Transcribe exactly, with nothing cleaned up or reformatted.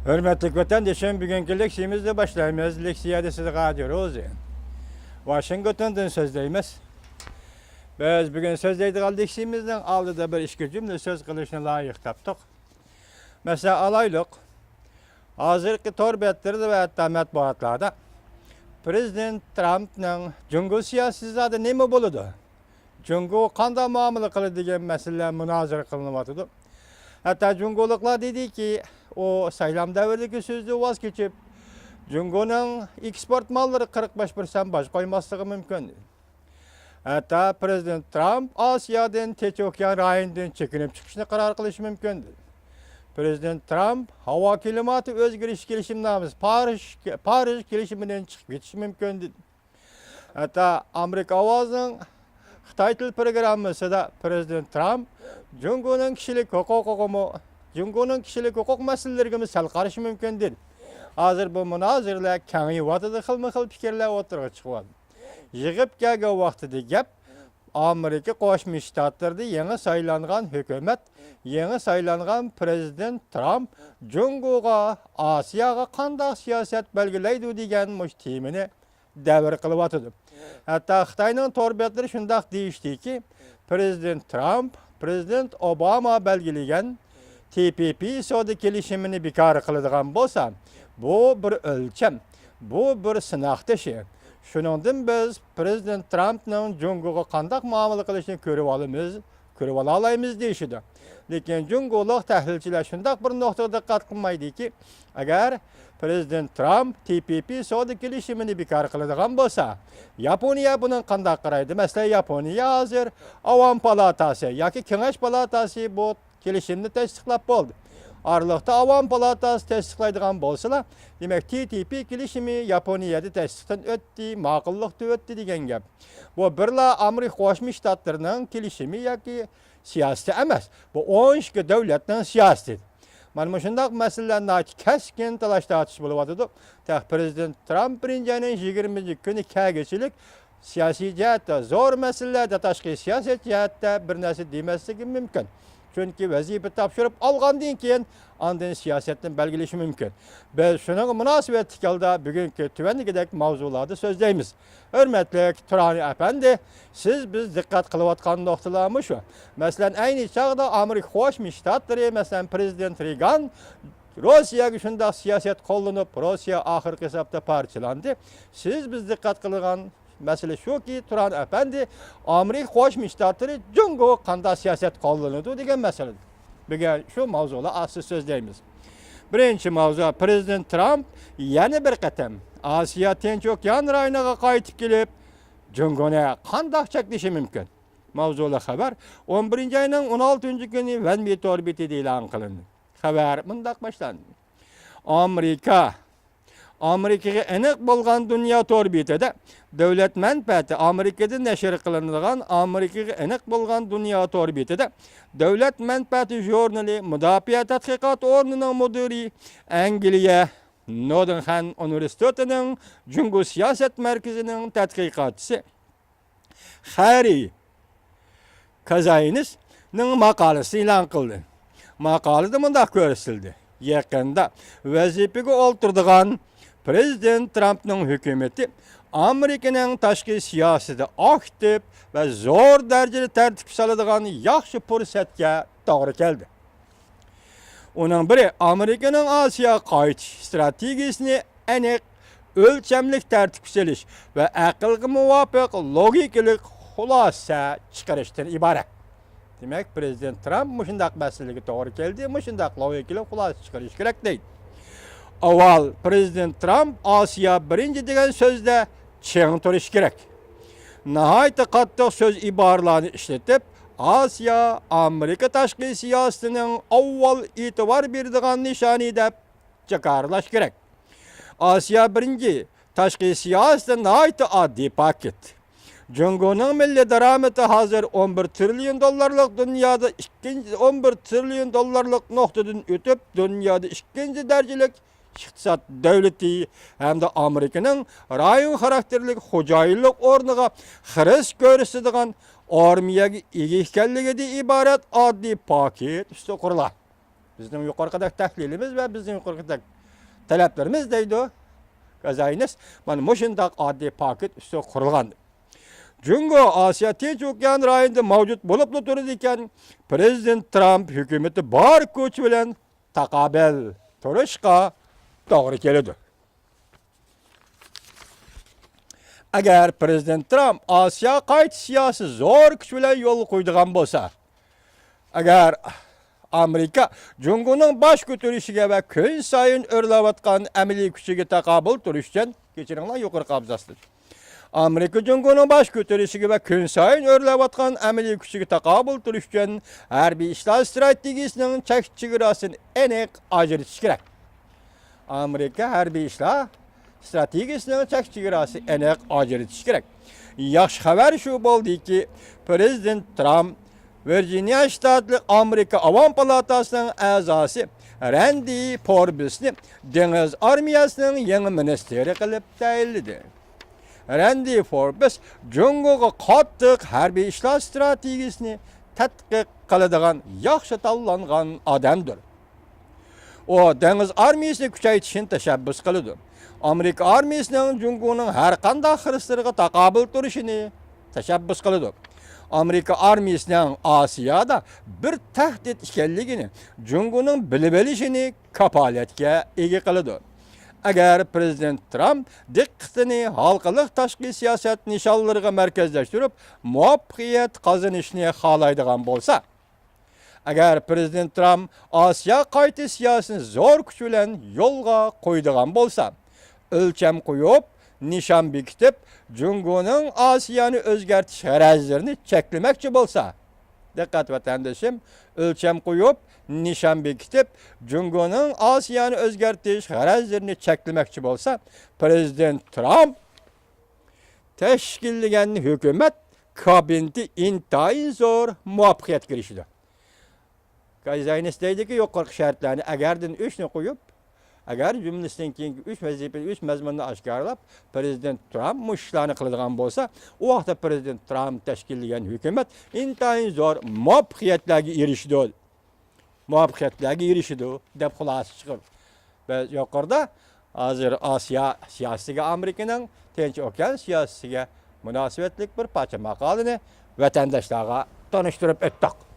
ھۆرمەتلىك ۋەتەندىشىم، بۈگۈنكى لېكسىيىمىزنى باشلايمىز. لېكسىيەدە سىزگە رادىيو روزى، ۋاشىنگتوندىن سۆزلەيمىز. بىز بۈگۈن سۆزلەيدىغان لېكسىيىمىزنىڭ ئالدىدا بىر ئىككى جۈملە سۆز قىلىشنى لايىق تاپتۇق. مەسىلەن، ئالايلۇق، ھازىرقى تور بەتلىرىدە ۋە ھەتتا مەتبۇئاتلاردا پرېزىدېنت ترامپنىڭ جۇڭگو سىياسىتى زادى نېمە بولىدۇ؟ جۇڭگو قانداق مۇئامىلە قىلىدۇ دېگەن مەسىلىلەر مۇنازىرە قىلىنىۋاتىدۇ. ھەتتا جۇڭگولۇقلار دېدىكى، ئۇ سايلام دەۋرىدىكى سۆزىدىن ۋاز كېچىپ، جۇڭگونىڭ ئېكسپورت ماللىرى قىرىق بەش پىرسەنت باج قويماسلىقى مۇمكىن. ھەتتا پرېزىدېنت ترامپ ئاسىيادىن تىنچ ئوكيان رايونىدىن چېكىنىپ چىقىشنى قارار قىلىشى مۇمكىن. پرېزىدېنت ترامپ ھاۋا كىلىماتى ئۆزگىرىش كېلىشىمنامىسى، پارىژ، پارىژ كېلىشىمىدىن چىقىپ كېتىشى مۇمكىن. ھەتتا ئامېرىكا ئاۋازىنىڭ خىتاي تىل پروگراممىسىدا پرېزىدېنت ترامپ جۇڭگونىڭ كىشىلىك ھوقۇقىغىمۇ، جۇڭگونىڭ كىشىلىك ھوقۇق مەسىلىلىرىگىمۇ سەل قارىشى مۇمكىن دېدى. ھازىر بۇ مۇنازىرىلەر كېڭىيىۋاتىدۇ، خىلمۇ خىل پىكىرلەر ئوتتۇرىغا چىقىۋاتىدۇ. يىغىپ كەلگەن ۋاقتىدا گەپ ئامېرىكا قوشما شتاتلىرىدا يېڭى سايلانغان ھۆكۈمەت، يېڭى سايلانغان پرېزىدېنت ترامپ جۇڭگوغا، ئاسىياغا قانداق سىياسەت بەلگىلەيدۇ دېگەن مۇشۇ تېمىنى دەۋر قىلىۋاتىدۇ. ھەتتا خىتاينىڭ تور بەتلىرى شۇنداق دېيىشتىكى، پرېزىدېنت ترامپ، پرېزىدېنت ئوباما بەلگىلىگەن تى پى پى سودا كېلىشىمىنى بىكار قىلىدىغان بولسا، بۇ بىر ئۆلچەم، بۇ بىر سىناق تېشى. شۇنىڭدىن بىز پرېزىدېنت ترامپنىڭ جۇڭگوغا قانداق مۇئامىلە قىلىشىنى كۆرۈۋالىمىز، كۆرۈۋالالايمىز دېيىشىدۇ. لېكىن جۇڭگولۇق تەھلىلچىلەر شۇنداق بىر نۇقتىغا دىققەت قىلمايدۇكى، ئەگەر پرېزىدېنت ترامپ تى پى پى سودا كېلىشىمىنى بىكار قىلىدىغان بولسا، ياپونىيە بۇنىڭغا قانداق قارايدۇ؟ مەسىلەن، ياپونىيە ھازىر ئاۋام پالاتاسى ياكى كېڭەش پالاتاسى بۇ كېلىشىمنى تەستىقلاپ بولدى. ئارىلىقتا ئاۋام پالاتاسى تەستىقلايدىغان بولسىلا، دېمەك، تى تى پى كېلىشىمى ياپونىيەدە تەستىقتىن ئۆتتى، ماقۇللۇقتا ئۆتتى دېگەن گەپ. بۇ بىرلا ئامېرىكا قوشما شتاتلىرىنىڭ كېلىشىمى ياكى سىياسىتى ئەمەس. بۇ ئون ئىككى دۆلەتنىڭ سىياسىتى. مانا مۇشۇنداق مەسىلىلەر ناھايىتى كەسكىن تالاش-تارتىش بولۇۋاتىدۇ. تېخى پرېزىدېنت ترامپ بىرىنچى ئاينىڭ يىگىرمىنچى كۈنى كەلگۈچىلىك سىياسىي جەھەتتە زور مەسىلىلەردە، تاشقى سىياسەت جەھەتتە بىر نەرسە دېمەسلىكى مۇمكىن. چۈنكى ۋەزىپە تاپشۇرۇپ ئالغاندىن كېيىن ئاندىن سىياسەتنى بەلگىلىشى مۇمكىن. بىز شۇنىڭغا مۇناسىۋەتلىك ھالدا بۈگۈنكى تۆۋەندىكىدەك ماۋزۇلاردا سۆزلەيمىز. ھۆرمەتلىك تۇرانى ئەپەندى، سىز بىز دىققەت قىلىۋاتقان نۇقتىلار مۇشۇ. مەسىلەن، ئەينى چاغدا ئامېرىكا قوشما شتاتلىرى، مەسىلەن، پرېزىدېنت رېگان روسىيەگە شۇنداق سىياسەت قوللىنىپ، روسىيە ئاخىرقى ھېسابتا پارچىلاندى. سىز بىز دىققەت قىلىدىغان مەسىلە شۇكى، تۇران ئەپەندى، ئامېرىكا قوشما شتاتلىرى جۇڭگوغا قانداق سىياسەت قوللىنىدۇ دېگەن مەسىلىدە. بۈگۈن شۇ ماۋزۇلار ئاستىدا سۆزلەيمىز. بىرىنچى ماۋزۇ، پرېزىدېنت ترامپ يەنە بىر قېتىم ئاسىيا تىنچ ئوكيان رايونىغا قايتىپ كېلىپ، جۇڭگونى قانداق چەكلىشى مۇمكىن؟ ماۋزۇلۇق خەۋەر ئون بىرىنچى ئاينىڭ ئون ئالتىنچى كۈنى ۋەنمى تور بېتىدە ئېلان قىلىندى. خەۋەر مۇنداق باشلاندى. ئامېرىكا، ئامېرىكىغا ئېنىق بولغان دۇنيا تور بېتىدە دۆلەت مەنپەئەتى ئامېرىكىدا نەشر قىلىنىدىغان، ئامېرىكىغا ئېنىق بولغان دۇنيا تور بېتىدە دۆلەت مەنپەئەتى ژۇرنىلى مۇداپىئە تەتقىقات ئورنىنىڭ مۇدىرى، ئەنگلىيە نوتىڭھام ئۇنىۋېرسىتېتىنىڭ جۇڭگو سىياسەت مەركىزىنىڭ تەتقىقاتچىسى خەررى كازاينىسنىڭ ماقالىسى ئېلان قىلدى. ماقالىدە مۇنداق كۆرسىتىلدى: يېقىندا ۋەزىپىگە ئولتۇرىدىغان پرېزىدېنت ترامپنىڭ ھۆكۈمىتى ئامېرىكىنىڭ تاشقى سىياسىتىدا ئاكتىپ ۋە زور دەرىجىدە تەرتىپ سالىدىغان ياخشى پۇرسەتكە توغرا كەلدى. ئۇنىڭ بىرى، ئامېرىكىنىڭ ئاسىياغا قايتىش ئىستراتېگىيىسىنى ئېنىق، ئۆلچەملىك تەرتىپكە سېلىش ۋە ئەقىلگە مۇۋاپىق لوگىكىلىق خۇلاسە چىقىرىشتىن ئىبارەت. دېمەك، پرېزىدېنت ترامپ مۇشۇنداق مەسىلىگە توغرا كەلدى، مۇشۇنداق لوگىكىلىق خۇلاسە چىقىرىش كېرەك دەيدۇ. ئاۋۋال پرېزىدېنت ترامپ ئاسىيا بىرىنچى دېگەن سۆزدە چىڭ تۇرۇش كېرەك. ناھايىتى قاتتىق سۆز ئىبارىلەرنى ئىشلىتىپ، ئاسىيا ئامېرىكا تاشقى سىياسىتىنىڭ ئاۋۋال ئېتىبار بېرىدىغان نىشانى دەپ جاكارلاش كېرەك. ئاسىيا بىرىنچى تاشقى سىياسىتى ناھايىتى ئاددىي پاكىت. جۇڭگونىڭ مىللىي دارامىتى ھازىر ئون بىر تىرىليون دوللارلىق دۇنيادا ئىككىنچى، ئون بىر تىرىليون دوللارلىق نۇقتىدىن ئۆتۈپ، دۇنيادا ئىككىنچى دەرىجىلىك ئىقتىساد دۆلىتى ھەمدە ئامېرىكىنىڭ رايون خاراكتېرلىك خوجايىنلىق ئورنىغا خىرىس كۆرسىتىدىغان ئارمىيەگە ئىگە ئىكەنلىكىدىن ئىبارەت ئاددىي پاكىت ئۈستى قۇرۇلغان. بىزنىڭ يۇقىرىقىدەك تەھلىلىمىز ۋە بىزنىڭ يۇقىرىقىدەك تەلەپلىرىمىز دەيدۇ. كازاينىس مانا مۇشۇنداق ئاددىي پاكىت ئۈستىگە قۇرۇلغان. جۇڭگو ئاسىيا تىنچ ئوكيان رايونىدا مەۋجۇت بولۇپلا تۇرىدىكەن، پىرېزىدېنت ترامپ ھۆكۈمىتى بار كۈچ بىلەن تاقابىل تۇرۇشقا توغرا كېلىدۇ. ئەگەر پىرېزىدېنت ترامپ ئاسىيا قايتىش سىياسىتى زور كۈچ بىلەن يولغا قويىدىغان بولسا، ئەگەر ئامېرىكا جۇڭگونىڭ باش كۆتۈرۈشىگە ۋە كۈن سايىن ئۆرلەۋاتقان ئەمەلىي كۈچىگە تاقابىل تۇرۇش ئۈچۈن، كەچۈرۈڭلار، يۇقىرىقى ئابزاسنى. ئامېرىكا جۇڭگونىڭ باش كۆتۈرۈشىگە ۋە كۈن سايىن ئۆرلەۋاتقان ئەمەلىي كۈچىگە تاقابىل تۇرۇش ئۈچۈن ھەربىي ئىشلار ئىستراتېگىيىسىنىڭ چەك چېگراسىنى ئېنىق ئاجرىتىش كېرەك. ئامېرىكا ھەربىي ئىشلار ئىستراتېگىيىسىنىڭ چەك چېگراسى ئېنىق ئاجرىتىش كېرەك. ياخشى خەۋەر شۇ بولدىكى، پىرېزىدېنت ترامپ ۋىرجىنىيە شتاتلىق ئامېرىكا ئاۋام پالاتاسىنىڭ ئەزاسى رەندى فوربسنى دېڭىز ئارمىيەسىنىڭ يېڭى مىنىستىرى قىلىپ تەيىنلىدى. رەندى فوربس جۇڭگوغا قاتتىق ھەربىي ئىشلار ئىستراتېگىيىسىنى تەتقىق قىلىدىغان ياخشى تاللانغان ئادەمدۇر. ئۇ دېڭىز ئارمىيىسىنى كۈچەيتىشنى تەشەببۇس قىلىدۇ. ئامېرىكا ئارمىيىسىنىڭ جۇڭگونىڭ ھەر قانداق خىرىسلىرىغا تاقابىل تۇرۇشىنى تەشەببۇس قىلىدۇ. ئامېرىكا ئارمىيىسىنىڭ ئاسىيادا بىر تەھدىت ئىكەنلىكىنى جۇڭگونىڭ بىلىۋېلىشىنى كاپالەتكە ئىگە قىلىدۇ. ئەگەر پىرېزىدېنت ترامپ دىققىتىنى ھالقىلىق تاشقى سىياسەت نىشانلىرىغا مەركەزلەشتۈرۈپ، مۇۋەپپەقىيەت قازىنىشنى خالايدىغان بولسا، ئەگەر پىرېزىدېنت ترامپ ئاسىيا قايتىش سىياسىتىنى زور كۈچ بىلەن يولغا قويىدىغان بولسا، ئۆلچەم قويۇپ، نىشان بېكىتىپ، جۇڭگونىڭ ئاسىيانى ئۆزگەرتىش غەرەزلىرىنى چەكلىمەكچى بولسا، دىققەت ۋەتەندىشىم، ئۆلچەم قويۇپ، نىشان بېكىتىپ، جۇڭگونىڭ ئاسىيانى ئۆزگەرتىش غەرەزلىرىنى چەكلىمەكچى بولسا، پىرېزىدېنت ترامپ تەشكىللىگەن ھۆكۈمەت كابىنېتى ئىنتايىن زور مۇۋەپپەقىيەتكە ئېرىشىدۇ. كازاينىس دەيدىكى، يۇقىرىقى شەرتلەرنى ئەگەردىن ئۈچنى قويۇپ، ئەگەر جۈملىسىدىن كېيىنكى ئۈچ ۋەزىپىنى، ئۈچ مەزمۇننى ئاشكارىلاپ، پىرېزىدېنت ترامپ مۇشۇ ئىشلارنى قىلىدىغان بولسا، ئۇ ۋاقىتتا پىرېزىدېنت ترامپ تەشكىللىگەن ھۆكۈمەت ئىنتايىن زور مۇۋەپپەقىيەتلەرگە ئېرىشىدۇ. مۇۋەپپەقىيەتلەرگە ئېرىشىدۇ، دەپ خۇلاسە چىقىپ، بىز يۇقىرىدا ھازىر ئاسىيا سىياسىتىگە، ئامېرىكىنىڭ تىنچ ئوكيان سىياسىتىگە مۇناسىۋەتلىك بىر پارچە ماقالىنى ۋەتەنداشلارغا تونۇشتۇرۇپ ئۆتتۇق.